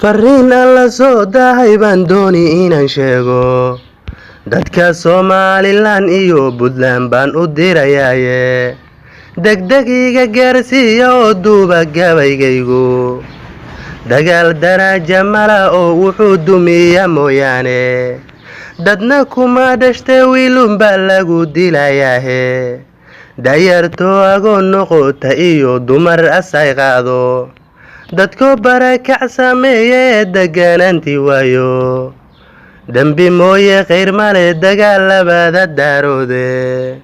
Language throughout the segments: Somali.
Fariin alla soo daahay baan dooni inaan sheego, dadka Somalilan iyo Puntland baan u dirayaaye, degdeg iga gaarsiiya oo duuba gabaygaygu. Dagaal daraja mala oo wuxuu dumiya mooyaane, dadna kuma dhashtee wiilunbaa lagu dilayaahe. Dayarto agoon noqota iyo dumar asay qaado, dadko barakac sameeye deganaanti waayo. Dembi mooye khayr male dagaal labada daaroode,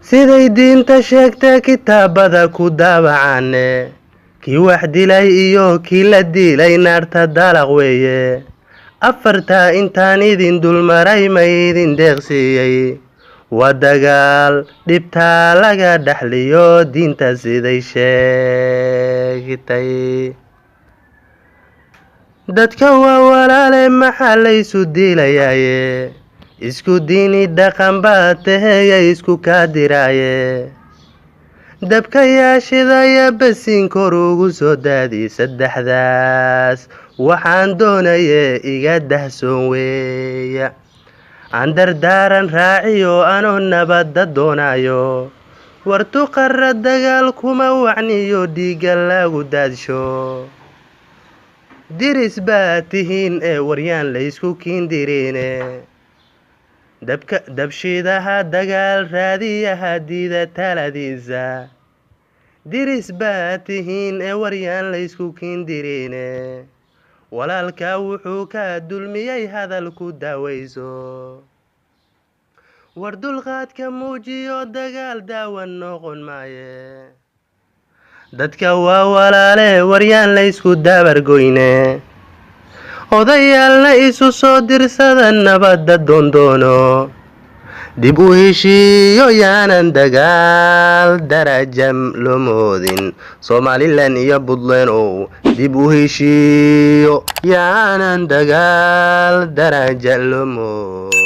siday diinta sheegta kitaabada ku daabacane. Kii wax dilay iyo kii la dilay naarta dalaq weeye. Afartaa intaan idin dulmaray ma idin deeqsiiyey? Waa dagaal dhibtaa laga dhaxliyo diinta siday sheegtay. Dadka waa walaale, maxaa laysu dilayaaye? Isku diini dhaqan baa taheeya isku kaa diraaye. Dabka yaa shidaya basiin kor ugu soo daadi? Saddexdaas waxaan doonaye iga dahsoon weeya aan dardaaran raaciyo anoo nabadda doonayo. Wartuqara dagaal kuma wacniyo dhiigga lagu daadsho. Diris baa tihiin ee waryaan laysku kiindirine. Dabka dabshidaha dagaal raadiyaha diida taladiisa. Diris baa tihiin ee waryaan laysku kiindirine. Walaalka wuxuu ka dulmiyey hadal ku daawayso. War dulqaadka muujiyo, dagaal daawan noqon maaye. Dadka waa walaale, waryaan laysku dabargoyne. Odayaalna isu soo dirsada nabadda doondoono, dib u heshiiyo, yaanan dagaal daraja loo moodin. Somalilan iyo Puntland ow, dib u heshiiyo, yaanan dagaal daraja loo moodin.